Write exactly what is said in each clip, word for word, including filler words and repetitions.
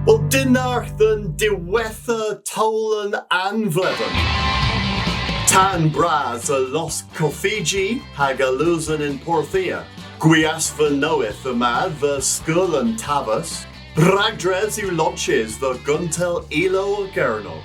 Wel, dynnargh dhe'n diwettha towlen an vledhen. Tan bras a losk koffiji hag alusen yn Porthia. Gwiasva nowydh yma dhe Skol an Taves. Ragdres yw lonchys dhe Guntel Ilow a Gernow.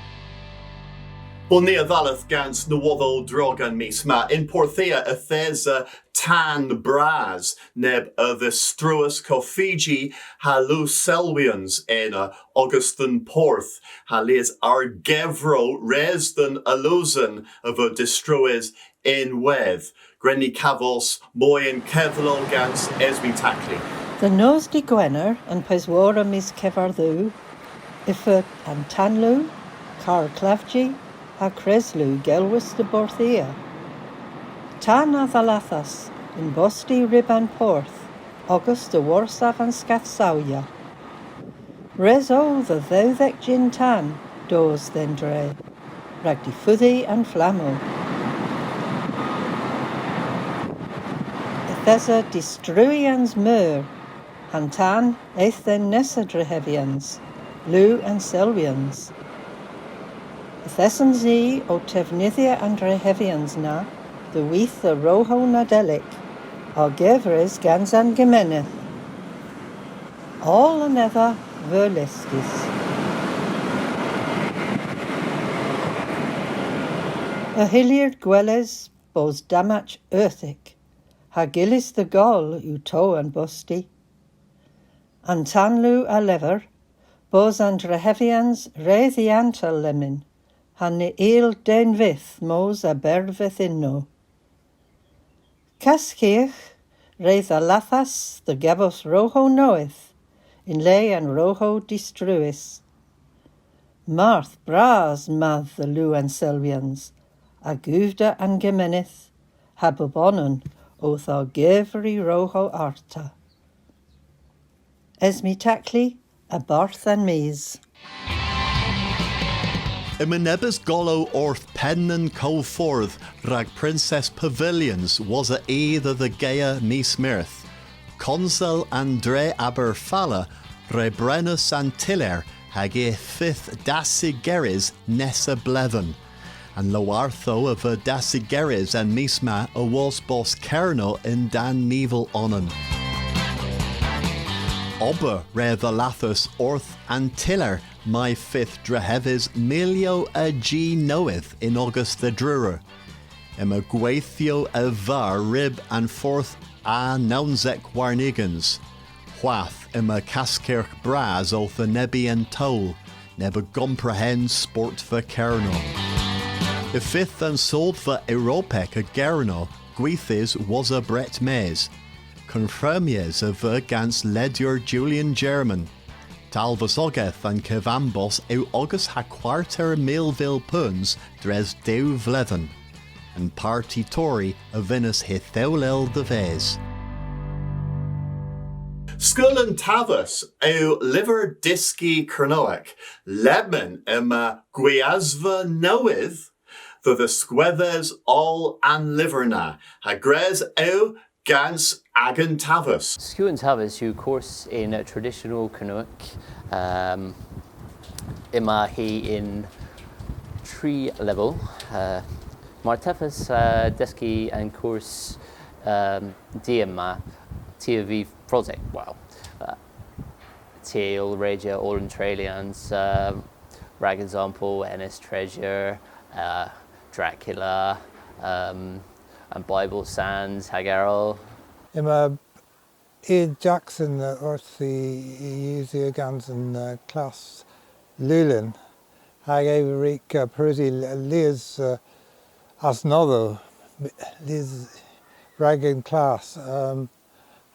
Wel, ni a dhalleth gans nowodhow drog an mis ma. Yn Porthia yth esa tan bras neb a dhistruas koffiji ha liw selwyans ena ogas dhe'n porth, ha lies argevrow res dhe'n alusen a veu distruys ynwedh. Gwren ni kavos moy a'n kedhlow gans Esme Tackley. Dhe nos dy' Gwener an peswora mis Kevardhu, y feu an tanlu, karr klavji, ha kreslu gelwys dhe Borthia. Tan a dhallathas yn bosti ryb an porth, ogas dhe worsav an skath sawya. Res o dhe dhewdhek jynn tan dos dhe'n dre, rag difudha an flammow. Yth esa distruyans meur, ha'n tan eth dhe'n nessa drehevyans, liw an selwyans. Yth esens i ow tevnydhya an drehevyans na dhe witha rohow Nadelik, argevrys gans an gemeneth. Oll anedha a veu leskys. Y hyllir gweles bos damaj euthek, ha gyllys dhe goll yw to an bosti. An tanlu a lever bos an drehevyans re dhiantel lemmyn, ha ny yll den vyth mos a-bervedh ynno. Kaskyrgh re dhallathas dhe gavos rohow nowydh yn le an rohow distruys. Marth bras yma dhe liw an selwyans, a guvder an gemeneth, ha pubonan owth argevri rohow arta. Esme Tackley, a-barth An Mis. Yma nebes golow orth penn an kowfordh rag Princess Pavilions wosa ev a dhegea mis Meurth. Konsel an dre Aberfala re brenas an tyller hag y fydh dasigerys nessa bledhen. An lowarthow a veu dasigerys an mis ma awos bos Kernow yn-dann nivel onan. Ober re dhallathas orth an tyller may fydh drehevys milyow a ji nowydh yn ogas dhe Druru. Yma gweythyow a-varr ryb an fordh A nownsek warn ugens. Hwath yma kaskyrgh bras owth enebi an towl, neb a gomprehend sportva Kernow. Y fydh an Sodhva Europek a Gernow gwithys wosa Bretmes. Konfirmys a veu gans ledyer Julian German. Talvosogeth an kevambos yw ogas ha kwarter milvil peuns dres dew vledhen. An parti Tori a vynnas hy thewlel dhe-ves. Skol an Taves yw lyver dyski Kernowek. Lemmyn yma gwiasva nowydh dhe dhiskwedhes oll an lyver na, ha gwrys yw gans Agan Taves. Skol an Taves yw kours yn traditional Kernowek. Um, yma hi yn tri level. Uh, martesen, uh, dyski an kours, um, dhymm, ty a veu project, well, uh, ty a yll redya oll an treylyans, um, rag ensampel, Enys Treasure, uh, Dracula, um, an Bible Sans hag erel. Yma Ian Jackson, uh, orth y, y usya gans an, uh, klass Lulyn, hag ev a wrug, uh, pareusi l-, lies, uh, asnodhow, lies rag an klass, um,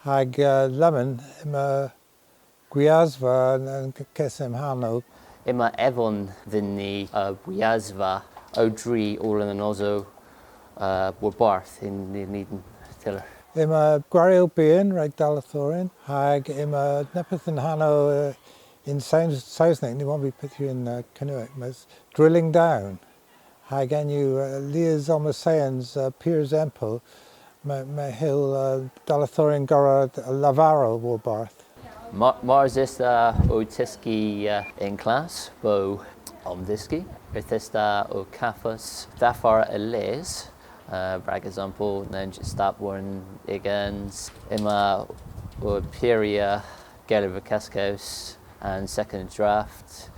hag, uh, lemmyn yma gwiasva an, an kesempl hanow. Yma edhom dhyn ni, uh, gwiasva ow tri oll an nosow, uh, warbarth yn, yn unn tyller. Yma gwariow byghan rag dallethoryon, hag yma neppyth yn hanow, uh, yn Saws-, Sowsnek, ny wonn vy pyth yw yn, uh, Kernowek, mes drilling down. Hag hemm yw, uh, lies omma seans, uh, pur esempel, may, may hyll, uh, dallethoryon gorra lavarow warbarth. Mar, mars es ta ow tyski, eh, yn klass po omdhyski. Yth es ta ow kavos dhaffar a les, eh, rag ensampel, nans yw stap warn ugens, yma ow pur ya gelli rag keskows an second draft.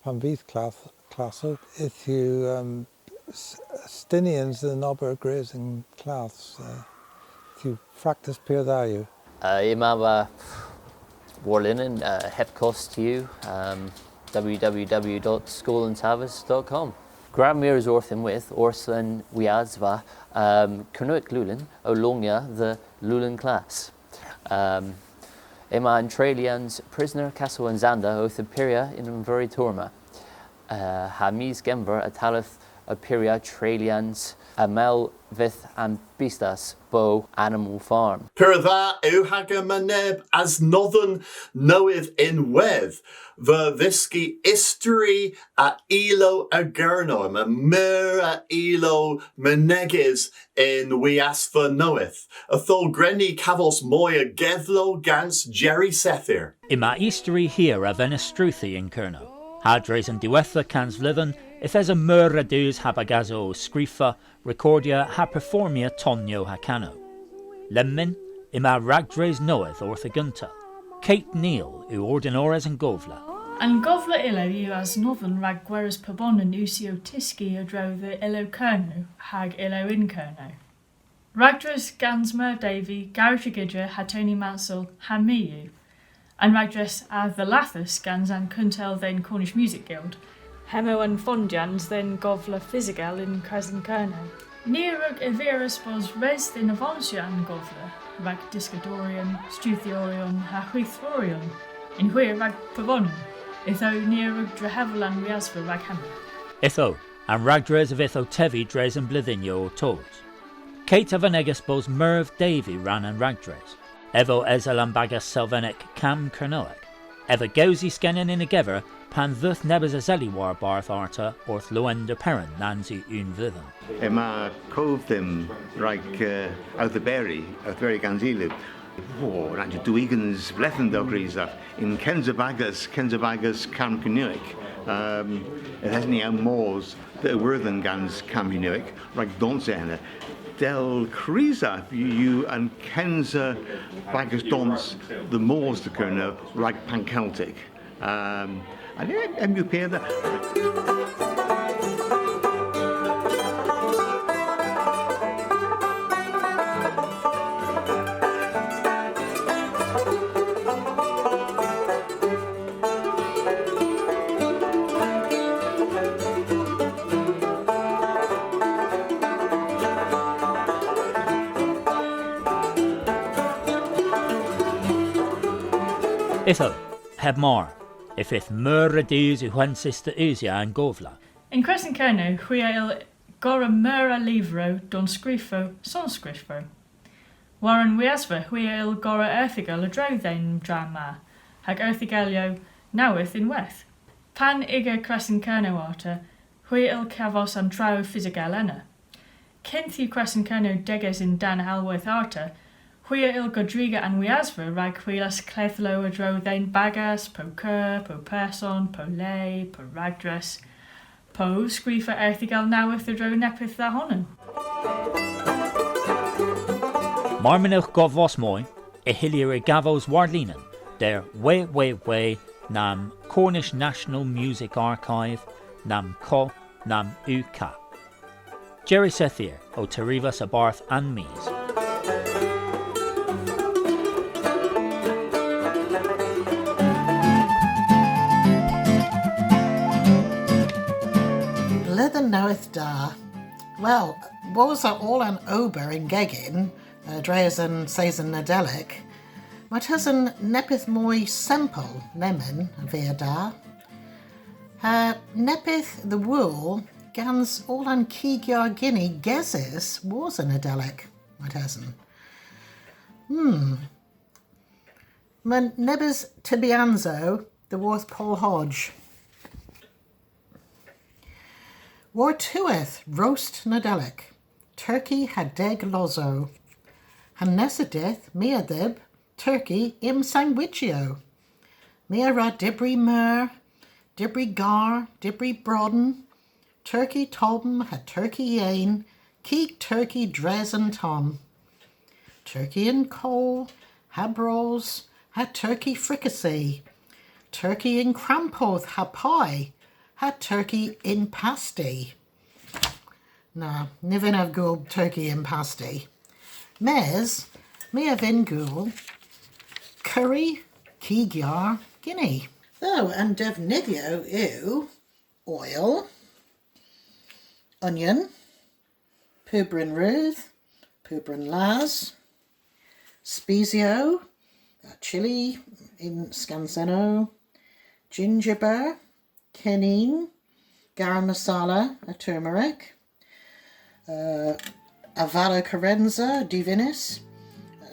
Pan vydh klass, klassow, yth yw, um, s-, stynyans dhe'n ober gwrys yn klass, uh, yth yw praktis pur dha yw. Uh, yma, uh, warlinen, uh, heb kost yw, um, w w w dot skol an tavas dot com. Gwra mires orth ynwedh, orth an wiasva, um, Kernewek Lulyn ow longya dhe Lulyn Klass. Um, yma an treylyans Prisoner Castle and Xander owth apperya yn an vori torma. Uh, ha mis Genver y talleth apperya treylyans A Mell Vyth an Bystas po Animal Farm. Pur dha yw hag yma neb asnodhon nowydh ynwedh dhe dhyski istori a ilow a Gernow. Yma meur a ilow menegys yn wiasva nowydh. Ytho gwren ni kavos moy a gedhlow gans Jerry Sethir. Yma istori hir a venestrutha yn Kernow. Ha dres an diwettha kansvledhen, yth esa meur a dus ha bagasow ow skrifa, rekordya ha performya tonyow ha kanow. Lemmyn, yma ragdres nowydh orth y guntel. Kate Neal yw ordenores an kovla. An kovla ilow yw asnodhon rag gweres pubonan usi ow tyski a-dro dhe ilow Kernow hag ilow yn Kernow. Ragdres gans Merv Davey, Garry Tregear ha Tony Mansell ha my yw. An ragdres a dhallathas gans an kuntel dhe'n Cornish Music Guild. Hemm o an fondyans dhe'n kovla fysigel yn Kresen Kernow. Ni a wrug erviras bos res dhyn avonsya an kovla, rag dyskadoryon, studhyoryon ha hwithroryon, yn hwir rag pubonan. Ytho ni a wrug drehevel an wiasva rag hemma. Ytho, an ragdres a vydh ow tevi dres an bledhynnyow ow tos. Kate a venegas bos Merv Davey rann an ragdres. Ev o esel an bagas selvenek Kam Kernewek. Ev a gewsis genen yn y gever pan dheuth nebes eseli warbarth arta orth Lowender Peran nans yw unn vledhen. Yma kov dhymm rag, eh, ow dheberi, ow dheberi gans ilow. O, nans yw diw ugens bledhen dell grysav, yn kynsa bagas, kynsa bagas Kam Kernewek. Um, yth esen ni ow mos dhe Iwerdhon gans Kam Kernewek, rag donsya ena. Dell grysav yw, yw an kynsa bagas dons dhe mos dhe Gernow rag Pan Celtic. Um, ha ni, hemm yw pur dha. Ytho, heb mar, y fydh meur a dus y hwensys dhe usya an kovla. Yn Kresen Kernow, hwi a yll gorra meur a lyvrow, donskriffow, sonnskriffow. War an wiasva, hwi a yll gorra erthygel a-dro dhe'n dra ma, hag erthygelyow nowydh ynwedh. Pan ygor Kresen Kernow arta, hwi a yll kavos an traow fysigel ena. Kynth yw Kresen Kernow deges yn-dann alhwedh arta, hwi a yll godriga an wiasva rag hwilas kledhlow a-dro dhe'n bagas, po keur, po person, po le, po ragdres, po skrifa erthygel nowydh a-dro neppyth dha honan. Mar mynnowgh godhvos moy, y hyllir y gavos warlinen, der we we we nam Cornish National Music Archive nam co nam U K. Jerry Sethir ow terivas a-barth An Mis. Bledhen Nowydh Da. Wel, wosa oll an ober y'n gegin, eh, dres an seson Nadelik, martesen neppyth moy sempel lemmyn a via da. Ha neppyth dhe wul gans oll an kig yar gini gesys wosa Nadelik, martesen. Hmm. Yma nebes tybyansow dhyworth Pol Hodge. War-tu eth roast Nadelik, turkey ha deg losow. Ha'n nessa dydh my a dhyb turkey yn sandwichyow. My a wra dybri meur, dybri garr, dybri bron, turkey tomm ha turkey yeyn, kig turkey dres an tomm. Turkey yn kowl ha bros, ha turkey fricassee. Turkey yn krampoth ha pie, ha turkey yn pasti. Na, ny vynnav gul turkey yn pasti. Mes, my a vynn gul curry kig yar ginny. Ytho, an devnydhyow yw oyl, onyon, pub bren rudh, pub bren las, spisyow, uh, chili yn skansennow, gingerbread, kenin, garam masala, ha turmeric, uh, avalow kerensa, divynys,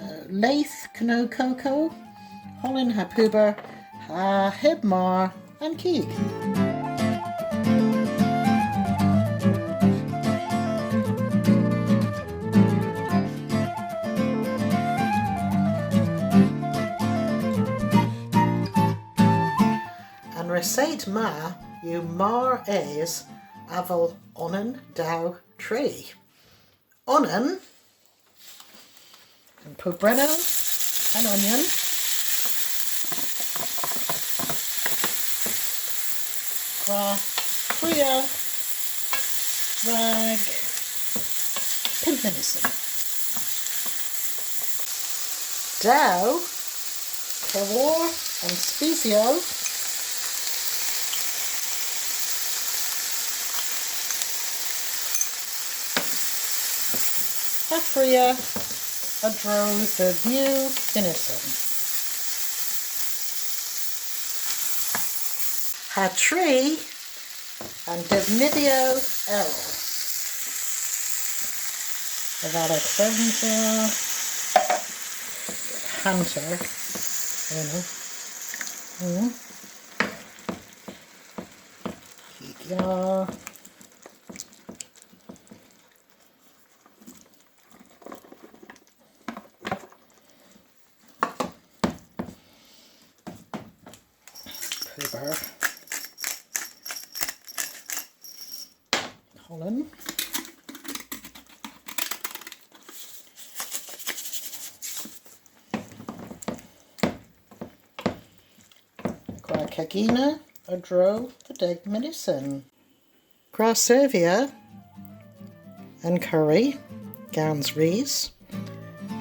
uh, leth know koko, holan ha puber, ha heb mar an kig. An resayt ma yw mar es avel onan, dew, tri. Onan, an pub brennow, an onyon, ha fria rag pymp mynysen. Dew, keworr an spisyow. Ha fria a-dro dhe dhew vynysen. Ha tri, an devnydhyow erel. Avalow kerensa, hanter, you know. Mm. Kig yar. Puber. Holan. Gwra kegina a-dro dhe deg mynysen. Gwra servya an curry gans ris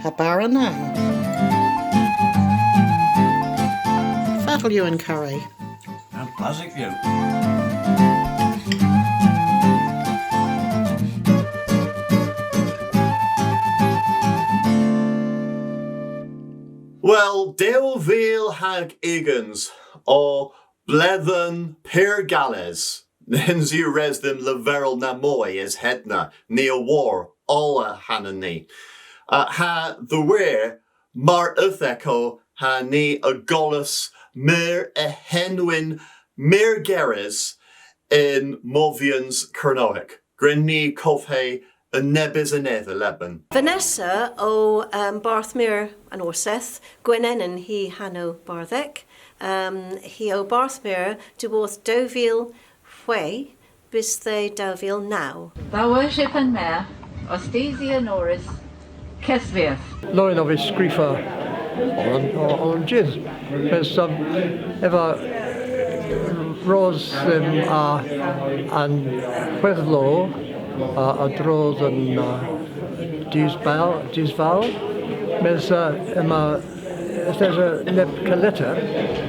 ha bara namm. Fatel yw an curry? Fantastic yw. Wel, dew vil hag ugens o bledhen pur gales. Nyns yw res dhymm leverel na moy es hedna, ni a wor oll ahanan ni. Uh, ha dhe wir, mar uthek o ha ni a gollas meur a henwyn meurgerys yn movyans Kernowek. Gwren ni kovhe yn nebes anedha, lebmyn. Vanessa o, um, Bardh Meur an Orsedh, Gwenenen hy hanow bardhek. Um, hi o Bardh Meur dhyworth dew vil hwegh bys dhe dew vil naw. Dha worship an mer, ostysi an oris, kesvieth. Lowen ov vy skrifa oll an, oll an jydh. Mes, um, ev a ros dhymm, uh, an hwedhlow, uh, a-dro dhe'n, uh, disval, disval. Mes, uh, yma, yth esa neb kaletter,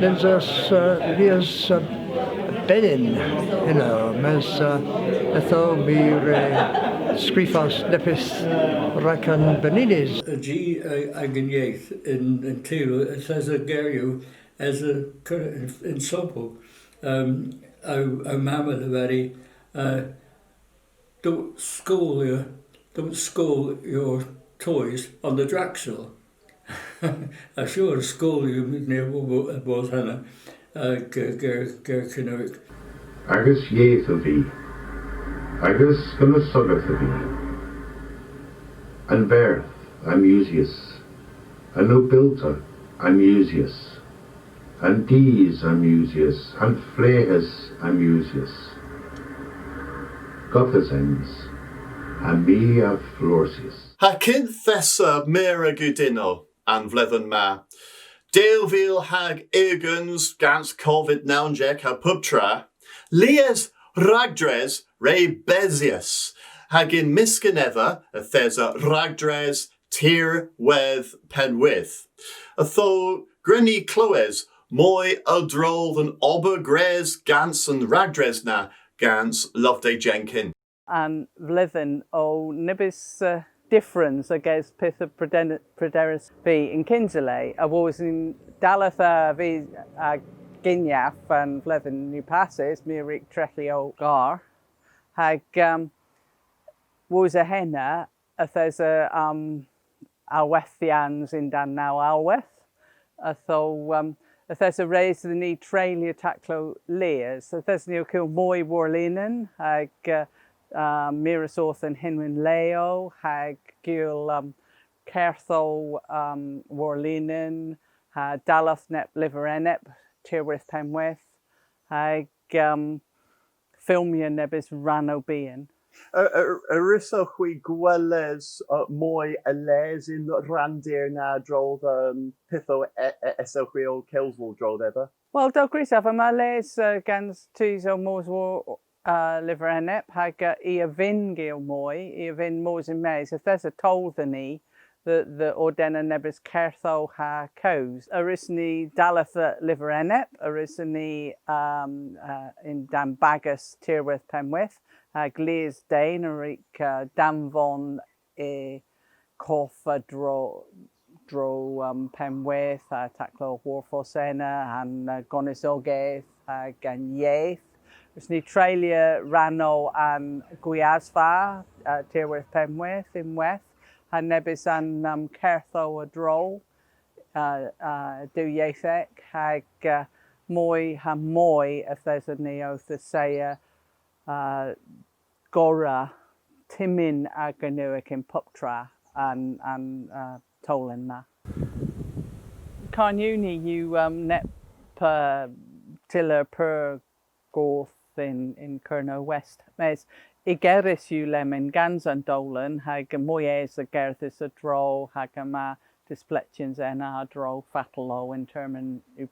nyns eus, uh, lies, uh, benyn ynno, mes, uh, ytho my re skrifas neppyth rag an benynes. An ji, uh, hag an yeth yn, yn teylu, yth esa geryow, esa yn, yn sobel. Um, ow, ow mamm a lever, uh, Don't school your, don't school your toys on the Draxel. Assur, school yw, ni a wor, wor henna, uh, ger, ger, ger Kernowek. Agas yeth ov vy, agas gonisogeth ov vy, an berdh, an usys, an nobilta, Amusius. An dus amusius, an fleghes amusius. Godhesens, ha my a florsius. Ha kynth esa meur a gudynnow an vledhen ma, dew vil hag ugens gans Covid nownsek ha puptra, lies ragdres re besyas, hag yn mysk anedha yth esa ragdres tirwedh Pennwydh. Ytho gwren ni klewes moy a-dro dhe'n ober gwrys gans an ragdres na gans Loveday Jenkin. An vledhen o nebes, eh, dyffrans ages pyth a preden-, prederis vy yn kynsa le, awos yn dalleth a vy a gynyav an vledhen ni passys, my a wrug treghi ow garr, hag, um, wosa henna, yth esa, um, alhwedhyans yn-dann naw alhwedh. Ytho, um, yth esa res dhyn ni treylya taklow lies. Yth esen ni ow kul moy warlinen, hag, uh, uh, mires orth an henwyn leow, hag gul, um, kerthow, um, warlinen, ha dalleth neb lyver enep, tirwedh Pennwydh, hag, um, filmya nebes rannow byghan. A, a, a wrussowgh hwi gweles, uh, moy a les y'n ranndir na a-dro dhe, um, pyth o e-, e-, esowgh hwi ow kewsel a-dro dhedha? Wel, dell grysav, yma les, uh, gans tus ow mos war, uh, lyver enep, hag, uh, i a vynn gul moy, i a vynn mos yn-mes, yth esa towl dhyn ni, dhe, dhe ordena nebes kerthow ha kows. A wrussyn ni dalleth, uh, lyver enep, a wrussyn ni, um, uh, yn-dann bagas tirwedh Pennwydh, hag lies den a wrug, uh, danvon y koth a-dro, dro, um, Pennwydh, ha taklow hwarvos ena, ha'n, uh, gonisogeth, hag an yeth. Wrussyn ni treylya rannow an gwiasva, uh, tirwedh Pennwydh ynwedh, ha nebes a'n, um, kerthow a-dro, uh, uh, diwyethek, hag, uh, moy ha moy yth esen ni owth assaya, uh, gorra temmyn a Gernewek yn puptra an, an, uh, towlen ma. Karn Euni yw, um, neb, uh, tyller pur goth yn, yn Kernow West. Mes igerys yw lemmyn gans an dowlen, hag moy es a gerdhes a-dro, hag yma displetyans ena a-dro fatel o an termyn yw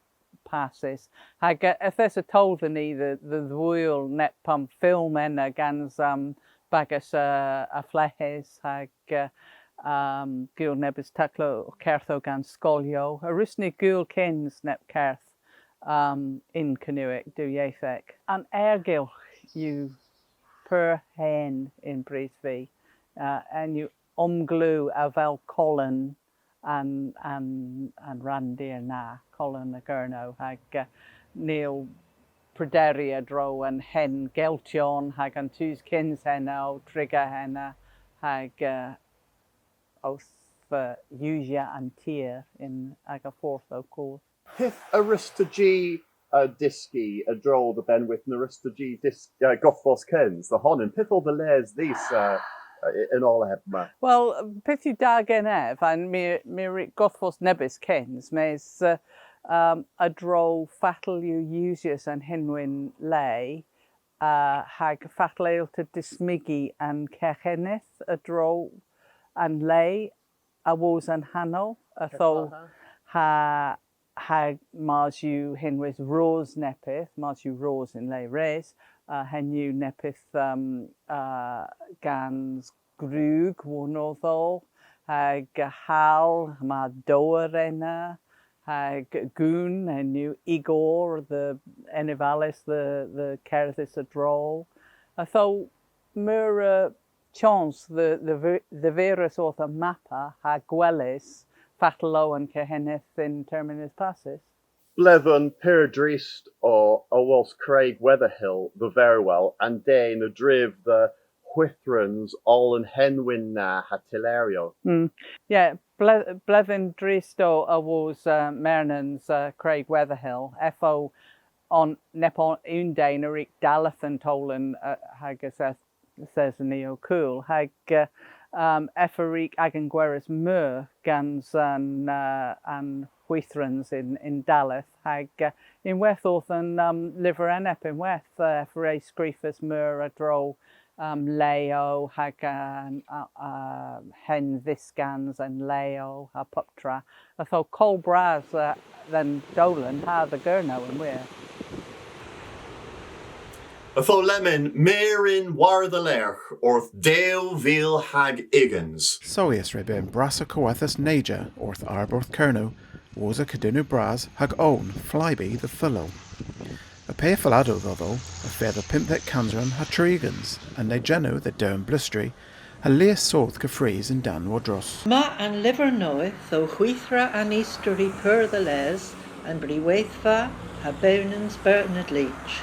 passys. Hag, eh, yth esa towl dhyn ni dhe, dhe dhewis neb, um, film ena gans, um, bagas, eh, a fleghes, hag, eh, um, gul nebes taklow kerthow gans skolyow. A wrussyn ni gul kyns neb kerdh, um, yn Kernewek diwyethek. An ergylgh yw pur hen yn brys vy. Eh, henn yw omglew avel kolon an, an, an ranndir na, kolon a Gernow, hag, eh, ni a wra prederi a-dro an hen Geltyon hag an tus kyns henna, ow triga henna, hag, eh, owth, eh, usya an tir yn aga fordhow koth. Pyth a wruss'ta jy, uh, dyski a-dro dhe Benwith na wruss'ta jy dys-, uh, godhvos kyns? Dhe honan, pyth o dhe les dhis, uh, uh, yn oll a hemma? Wel, pyth yw da genev, ha my, my a wrug godhvos nebes kyns, mes, uh, um, a-dro fatel yw usys an henwyn le, uh, hag fatel yllta dismygi an kerghynnedh a-dro an le, awos an hanow, ytho, ha, ha mars yw henwys ros neppyth, mars yw ros yn le res, uh, henn yw neppyth, um, uh, gans grug warnodho, hag hal, ma dowr ena, hag goon, henn yw igor, dhe enevales dhe, dhe gerdhes a-dro. Ytho, meur a chons dhe, dhe, dhe viras orth an mappa ha gweles fatel o an kerghynnedh y'n termyn eus passys. Bledhen pur drist o, awos Craig Weatherhill dhe verwel, an den a-dryv dhe hwithrans oll an henwyn na ha tylleryow. Mm. Yeah, ble-, bledhen drist o awos, uh, mernans, uh, Craig Weatherhill. Ev o onan, neb onan, unn den a wrug dalleth an towlen, uh, hag yth eth-, yth esen ni ow kul. Hag, uh, um, ev a wrug agan gweres meur gans an, uh, an hwithrans yn, yn dalleth, hag, eh, ynwedh orth an, um, lyver enep ynwedh, eh, ev re skrifas meur a-dro, um, Leo, hag an, uh, uh, hen dhyskans an Leo, ha puptra. Ytho koll bras, eh, dhe'n dowlen ha dhe Gernow yn hwir. Ytho lemmyn, mir yn war dha lergh orth dew vil hag ugens. Sowys re beu an brassa kowethas neyja orth Ayrborth Kernow, wosa kudynnow bras hag own, Flybe dhe Fullo. Y peyth a falladow dhodho, y fedha pymthek kansrann ha tri ugens, an neyjennow dhe Dewynblustri, ha lies soodh keffrys yn-dann war-dros. Yma an lyver nowydh ow hwithra an istori pur dhe les, an briweythva ha bewnans Bernard Leach.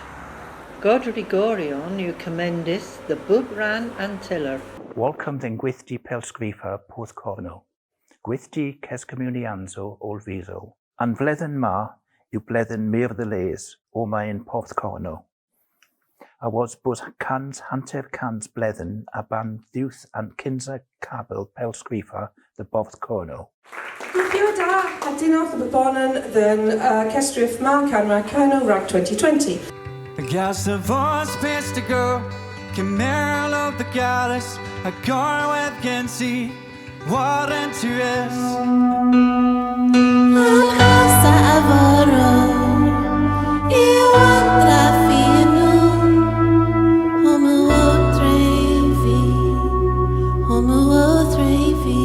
Godrigoryon yw komendys dhe bub rann an tyller. Welcome dhe'n gwithti pellskrifa Porthkorno. Gwithti keskommuniansow ollvysel. An vledhen ma yw bledhen meur dhe les omma yn Porthkorno. Awos bos kans hanter kans bledhen a-ban dhywgh an kynsa kabel pellskrifa dhe Borthkorno. Yw da ha dynnargh dhe bubonan dhe'n, uh, kesstrif ma, Kanra Kernow rag twenty twenty. Gas a vos pes da go, kemerel dhe gales, ha gorwedh gensi. War an tu es. An hosa a voro, yw an trafi nu. Homo o trevi, homo o trevi.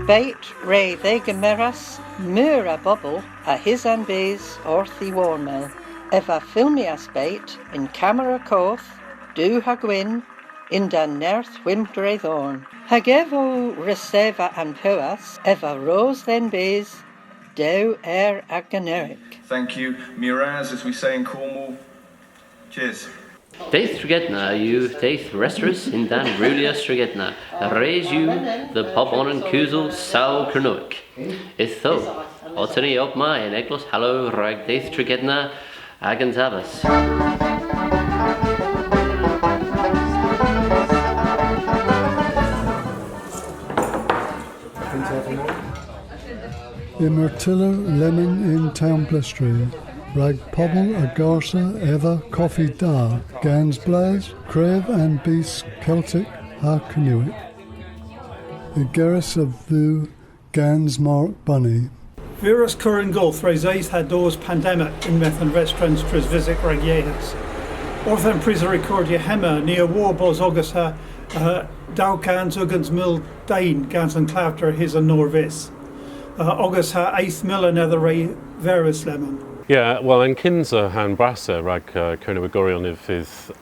Bait re dhegemeras meur a bobel a-hys an bys orth y wormel. Ev a fylmyas Bait yn kamera koth, du ha gwynn, yn-dann nerth hwymp dre dhorn. Hag ev ow reseva an pewas, ev a ros dhe'n bys, dew er a Gernewek. Thank you. Meur ras, as we say in Cornwall. Cheers. Dydh Tregedna yw dydh restrys yn-dann rewlya Tregedna. Res yw dhe bubonan kewsel saw Kernewek. Ytho, otta ni omma yn Eglos Halow rag dydh Tregedna agan taves. Yma tyller lemmyn yn Tewynblustri, rag pobel a garsa eva koffi da, gans blas krev an bys Keltek ha Kernewek. Ygerys a veu gans Mark Bunny. Virus kurun goth re seyth ha dos pandemik yn-medh an restrans treusvysik rag yeghes. Orth an prys a rekordya hemma, ni a wor bos ogas ha, uh, dew kans ugens mil den gans an klavter a-hys an norvys. Uh, ogas ha eth mil anedha re verwis lemmyn. Yeah, well, an kynsa ha'n brassa rag, uh, Kernewegoryon yw,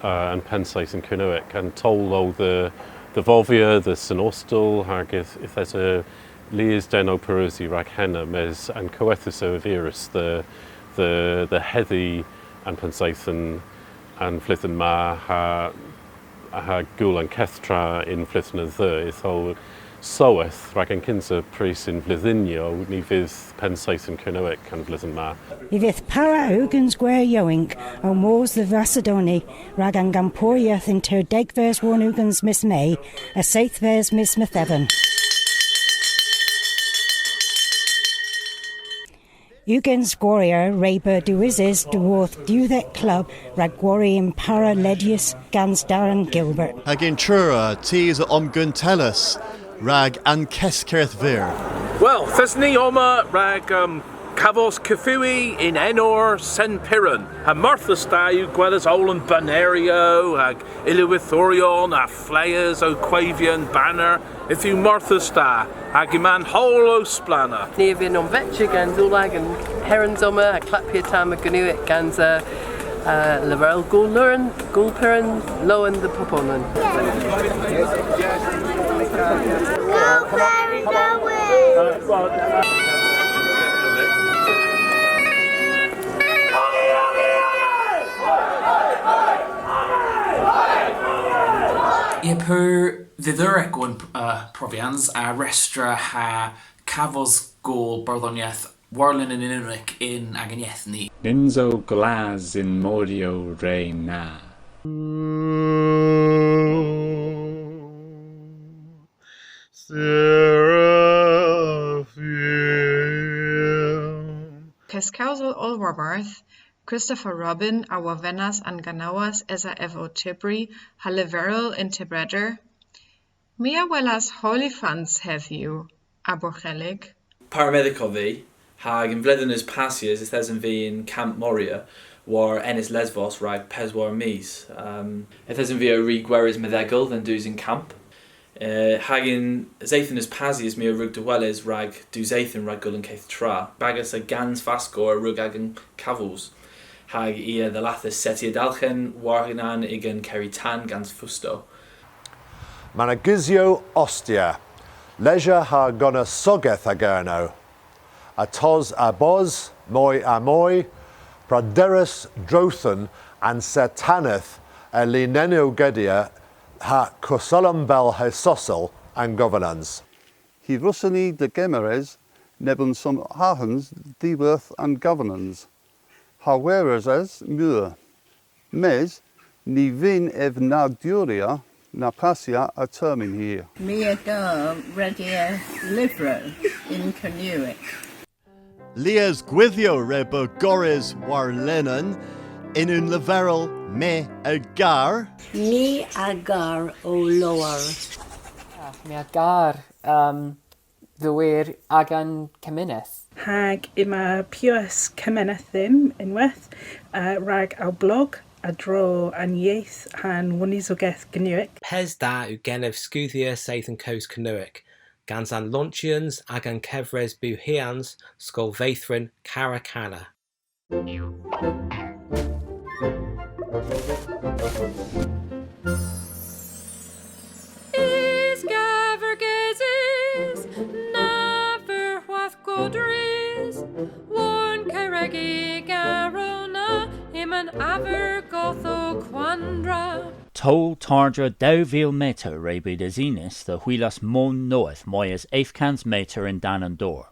uh, an pennseythen Kernewek, an towl o dhe, dhe Vovia, dhe Sen Ostel, hag yth, yth esa lies den ow pareusi rag henna, mes an kowethas a erviras dhe, dhe, dhe hedhi an pennseythen an vledhen ma ha, ha gul an keth tra y'n vledhen a dheu. Ytho soweth rag an kynsa prys yn bledhynnyow, ny vydh pennseythen Kernewek an vledhen ma. Y fydh para ugens gwer yowynk ow mos dhe Vrasadoni rag an gampyorieth ynter degves warn ugens mis Me ha seythves mis Metheven. Ugens gwariow re beu dewisys dhyworth dewdhek klub rag gwari yn para ledys gans Darren Gilbert. Hag yn Truru, tus a omguntellas rag an keskerdh veur. Wel, yth eson ni omma rag, um, kavos koffi yn enor Sen Piran. Ha marthys da yw gweles oll an baneryow hag ilewydhyoryon ha fleghes ow kwevya an baner. Yth yw marthys da, hag yma'n howl ow splanna. Ni a vynn omvetya gans oll agan herens omma ha klappya tamm a Gernewek gans, uh, uh, leverel Gool Luren, Gool Piran, lowen dhe bubonan. Gool Piran, lowen! Y pur dhidhurek o an, uh, provians a restra ha kavos gool bardhonieth warlinen yn unnik yn agan yeth ni. Nyns o glas yn mordyow re na. Yskewsel oll warbarth, Christopher Robin a wovynnas an ganowas esa ev ow tybri ha leverel yn tybreder. My a welas holophants hedhyw, a Borghellik. Paramedhyk ov vy, hag y'n vledhen eus passys yth esen vy yn Camp Moria, war Enys Lesvos rag peswar mis. Um, yth esen vy ow ri gweres medhegel dhe'n dus y'n kamp. Uh, hag y'n seythen eus passys my a wrug dehweles rag diw seythen rag gul an keth tra. Bagas a gans faskor a wrug agan kavos. Hag i a dhallathas settya dalghen war an ugen kerri tan gans fustow. Manegysyow ostya, lesya ha gonisogeth a Gernow. Atos a bos, moy ha moy, praderys drothen an setaneth a linennow gedya ha kursolon bell ha sosel an governans. Hy wrussyn ni degemeres neb unn son arghans dhiworth an governans. Ha gweres es meur. Mes, ny vynn ev na durya na passya a dermyn hir. My a gar redya lyvrow yn Kernewek. Lies gwydhyow re beu gorrys war linen yn unn leverel my a gar. My a gar ow lowr. Ah, my a gar, um, dhe wir agan kemeneth. Hag yma piwas kemeneth dhymm ynwedh, uh, rag ow blog a-dro an yeth ha'n wonisogeth Gernewek. Pes da yw genev skoodhya seythen kows Kernewek, gans an lonchyans hag an kevres bewhians Skol Veythrin Kara Kana. Is gaver gesys, na veur hwath godrys, war'n kerrek y garona, yma'n aver goth ow kwandra. Toll tardra dew vil meter re beu desinys dhe hwilas moon nowydh moy es eth kans meter yn-dann an dor.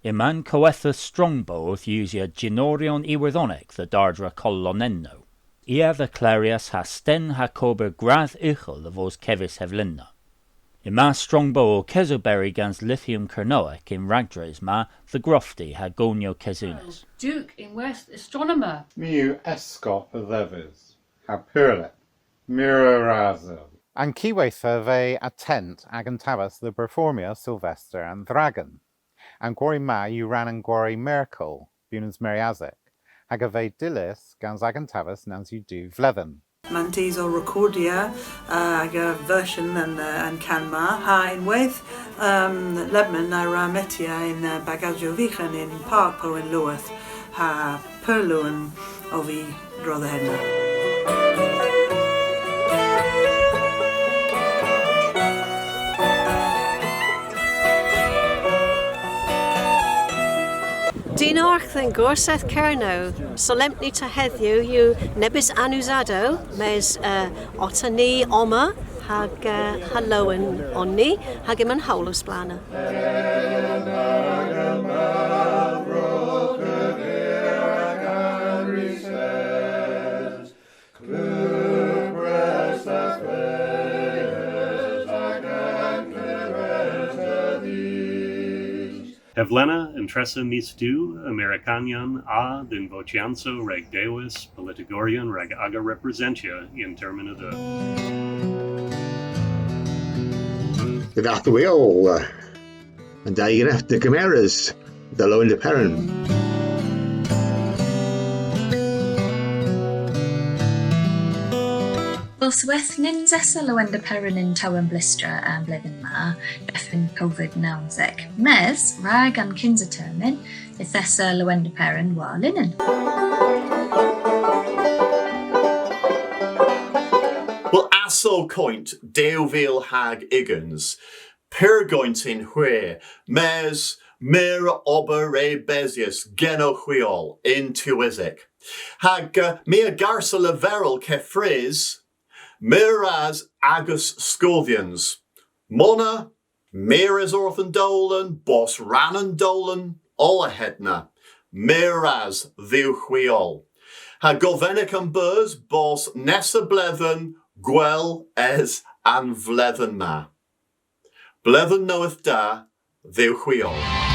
Yma'n kowethas Strongbow owth usya jynoryon Iwerdhonek dhe dardra kolonennow. I a dheklaryas ha sten ha kober gradh ughel dhe vos kevys hevlena. Yma Strongbow ow kesoberi gans Lithium Kernewek y'n ragdres ma dhe grofti ha goonyow kesunes. Duk yn West Astronomer. My yw eskop a dhevis, ha pur lett, meur ras. An kiwetha a veu attent hag an taves dhe berformya Sylvester an Dhragon. An gwari ma yw rann an gwari Merkel, Bewnans Meriasek, hag a veu dyllys gans agan taves nans yw diw vledhen. Mann Tus ow rekordya, uh, aga versyon an, uh, an kan ma, ha ynwedh, um, lebmyn a wra metya yn, uh, bagasow vyghan yn park po yn lowarth, ha pur lowen ov vy a-dro dhe henna. Dynnargh dhe'n Gorsedh Kernow, solempnita hedhyw yw nebes anusadow, mes, eh, otta ni omma, hag, eh, ha lowen on ni, hag yma'n howl ow splanna. Hevlena an tressa mis Du, Amerikanyon a dhe'n votyansow rag dewis politigoryon rag aga representya y'n termyn a dheu. Good afternoon all. An dei genev dhe gemeres dhe Lowender Peran. Wel, soweth nyns esa Lowender Peran yn Tewyn Blystra an vledhen ma, drefen Covid nownsek. Mes, rag an kynsa termyn, yth esa Lowender Peran war linen. Wel, ass o koynt dew vil hag ugens. Pur goynt yn hwir, mes meur a ober re besyas genowgh hwi oll yn tiwysyk. Hag, eh, my a garsa leverel keffrys, meur ras agas skoodhyans. Mona, mires orth an dowlen, bos rann an dowlen, oll a hedna. Meur ras dhywgh hwi oll. Ha govenek a'm beus bos nessa bledhen gwell es an vledhen ma. Bledhen nowydh da dhywgh hwi oll.